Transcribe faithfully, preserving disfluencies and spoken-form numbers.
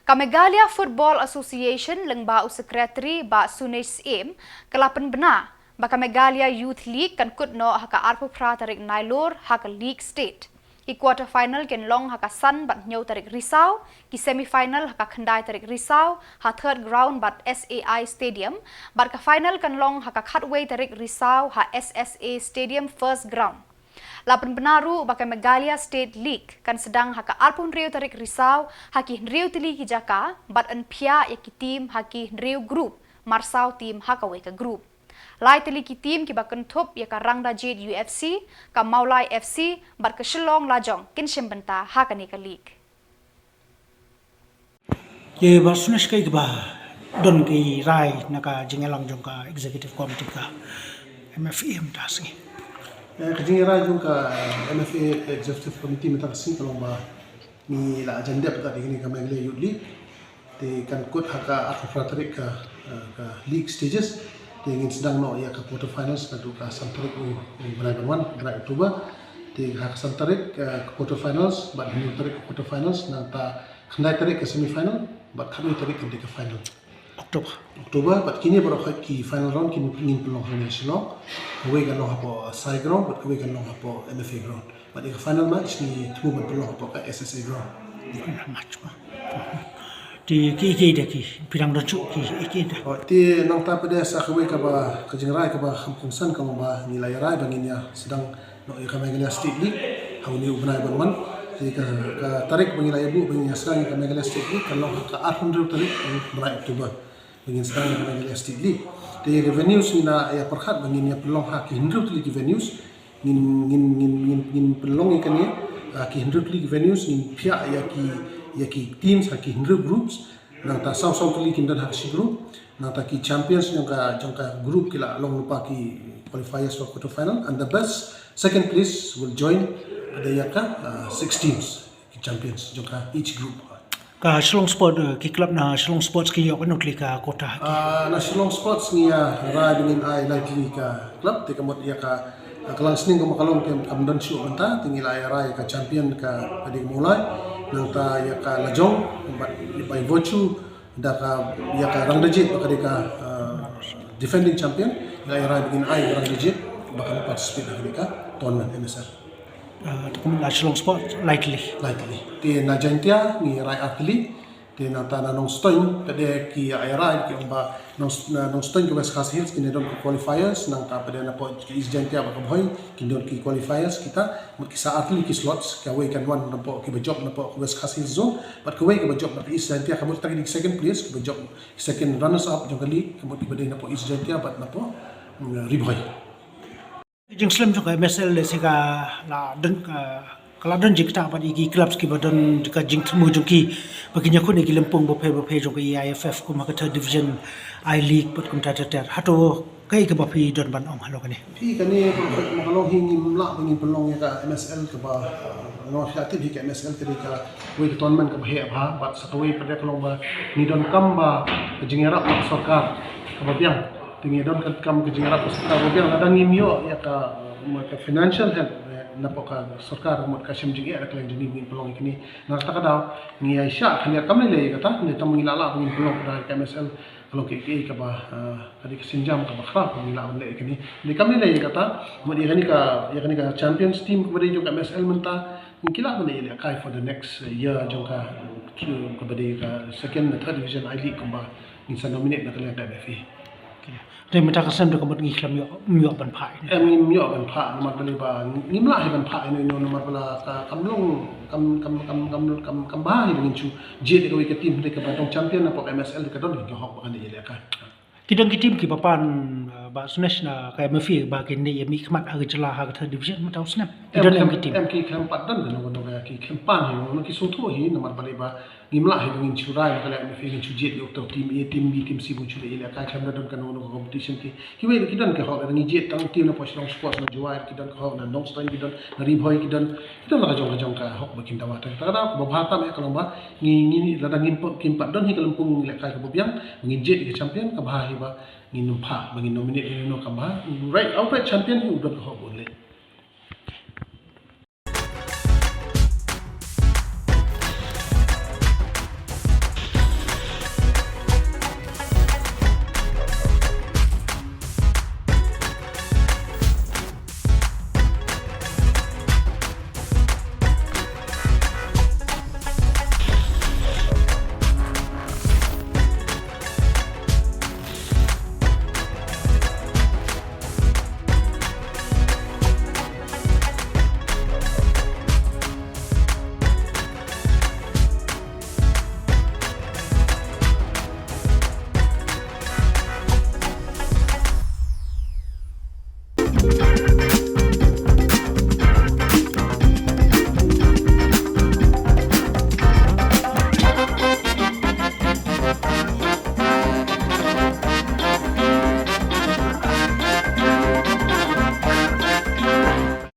Ka Meghalaya Football Association lyngba u Secretary Bah Sunesh Syiem ka la pynbna ba ka Meghalaya Youth League kan kut noh ha ka arphew phra tarik Nailur ha ka League State. Ki quarter final kin long ha ka san bad hynñiew tarik Risaw, ki semi final ha ka khyndai tarik Risaw ha Third Ground bad S A I Stadium, bad ka final kan long ha ka khatwei tarik Risaw ha S S A Stadium First Ground. La pynbna ruh ba ka Meghalaya State League kan sdang ha ka arphew hynriew tarik Risaw ha ki hynriew tylli ki jaka bad yn phiah ïa ki team ha ki hynriew group, marsaw team ha kawei ka group. Lai tylli ki team kiba kynthup ïa ka Rangdajied U F C, ka Mawlai F C bad ka Shillong Lajong kin shim bynta ha kane ka league. Ki ba snesh kai ba don ki rai na ka jingïalang jong ka executive committee ka M F A mynta ka sngi. Eh, ka jingïarai jong ka M F A Executive Committee mynta ka sngi ka long ba ngi la jan dep ka dei kane ka Meghalaya Youth League. Te kan kut ha ka arphew phra tarik ka, eh, ka league stages. Te ngin sdang noh ïa ka quarter finals naduh ka san tarik u, u bnai ban wan, bnai October. Te ha ka san tarik, eh, ka quarter finals, bad hynñiew tarik ka quarter finals, nangta khyndai tarik ka semi final, bad khatwei tarik ka dei ka final. October. October, bad kine baroh ki final round kin, ngin pynlong hangne Shillong. Kawei kan long hapoh Sai Ground, bad kawei kan long hapoh M F A Ground. Bad ïa ka final match ngi thmu ban pynlong hapoh ka S S A Ground. Final match ba. Te ki, ki da ki, phi dang don shuh ki, ki da. Oh, te nangta pat de sa kawei kaba, ka jingrai kaba kham kongsan kaba ngi la ïarai ba ngin ïa sdang noh ïa ka Meghalaya State League ha une u bnai ban wan. Te ka, ka tarik ba ngi la ïa buh ba ngin ïa sdang ïa ka Meghalaya State League kan long ha ka arphew hynriew tarik u bnai October. Ba ngin sdang ïa ka Meghalaya State League. Te revenues ngi la ïa pyrkhat ba ngin ïa pynlong ha ki hynriew tylli ki venues. Ngin, ngin, ngin, ngin, ngin pynlong ïa kane, ah, ki hynriew tylli ki venues, ngin phiah ïa ki, ïa ki teams ha ki hynriew groups. Nangta saw saw tylli kin don ha shi group. Nangta ki champions jong ka, jong ka group ki la long lypa ki qualifiers for quarter final, and the best second place will join, da ïa ka, ah, six teams. Ki champions jong ka each group. Ka Shillong Sport, eh, ki club na Shillong Sports ki ïoh katno tylli ka quota? Ah, na Shillong Sports ngi ïa rai ba ngin ai lai tylli ka club, te ka mut ïa ka, ka Langsning ka ma ka long te kam don shuh mynta, te ngi la ïa rai ka champion ka, ka dei ka Mawlai, nangta ïa ka Lajong, bad by virtue da ka, ïa ka Rangdajied ba ka dei ka, ah, defending champion, ngi la ïa rai ba ngin ai Rangdajied ba kan participate ha ka dei ka tournament M S L. Ah, te kumne na Shillong Sport, lai tylli. Lai tylli. Te na Jaintia, ngi rai ar tylli. Te nangta na Nongstoiñ, te de ki ïa rai, ki ong ba Nong-, na Nongstoiñ ka West Khasi Hills, kin don ki qualifiers, nangta pat de na pdeng ki East Jaintia bad ka Bhoi, kin don ki qualifiers, kita, mut ki sa ar tylli ki slots, kawei kan wan na pdeng kiba jop na pdeng ka West Khasi Hills zone, bad kawei kaba jop na ka East Jaintia, ka mut kita ki dei second place, kiba jop second runners up, jong ka league, ka mut kiba dei na pdeng East Jaintia, bad na pdeng, mm, Ri Bhoi. Jingslem jong ka M S L lehse ka la don ka, ka la don jingktah bad ïa ki clubs kiba don ka jingthmu jong ki ba kin ïakhun ïa ki lympung bapher bapher jong ka A I F F kum ha ka third division, I League bad kumta ter ter. Hato kaei kaba phi don ban ong halor kane? Phi, kane ka long hi ngim lah ba ngin pynlong ïa ka M S L kaba, uh, nga phi lah tip hi ka M S L ka dei kawei ka tournament kaba heh bha bad sa kawei pat de ka long ba ngi donkam ba ka jingïarap na ka sorkar kaba biang. Te ngi donkam ka jingïarap ka sorkar ba biang, lada ngim ïoh ïa ka, um, ka financial help, eh, na pdeng ka sorkar, mut ka shem jingeh na ka liang jong ngi ba ngin pynlong ïa kine. Na kata ka daw ngi ïa shah khyndiat kam lei lei ïa kata, hynrei tang ngi la lah ba ngin pynlong, ka dei ka M S L ka long kaei kaei kaba, eh, ka dei ka sienjam kaba khraw ba ngi lah ban leh ïa kine. Hynrei kam lei lei ïa kata, mut ïa kane ka, ïa kane ka champions team kaba dei jong ka M S L mynta, ngi lah ban ïalehkai for the next, eh, year jong ka, eh, kaba dei ka second, third division I League kumba ngin sa nominate na ka liang ka M F A. Te mynta ka snem da ka mut ngi khlem ïoh, ym ïoh ban phah ïa. Em, ngim ïoh ban phah, namar balei ba ngim lah hi ban phah ïa no, namar ba la ka, kam long, kam, kam bha hi ba ngin shu jied ïa kawei ka team hynrei kaba dang champion na pdeng M S L te ka don hi ka hok ba kan ïalehkai. Ki don ki team kiba pan, eh, ba snesh na ka M F A ba kin ïa mihkhmat ha ka jylla ha ka third division mynta u snem. Ki don em ki team. Em, ki khlem pat don kano kano ka, ki khlem pan hi, ki sngewthuh hi, namar balei ba ngim lah hi ba ngin shu rai na ka liang M F A ngin shu jied ïa uto u team A, team B, team C, ba ngin shu leh ïalehkai, khlem da don kano kano ka competition ki. Kiwei ki don ka hok, lada ngi jied tang team na pdeng Shillong Sports, na Jowai ki don ka hok, na Nongstoiñ ki don, na Ri Bhoi ki don, ki don la ka jong ka jong ka hok ba kin dawa. Te kata kaba bha tam eh ka long ba ngi, ngi, lada ngim pat, kim pat don hi ka lympung lehkai kaba biang, ngin jied ïa ka champion, kaba bha hi ba ngin ym phah, ba ngin nominate ïa uno, kaba bha. Right, outright champion hi u don ka hok ban leh.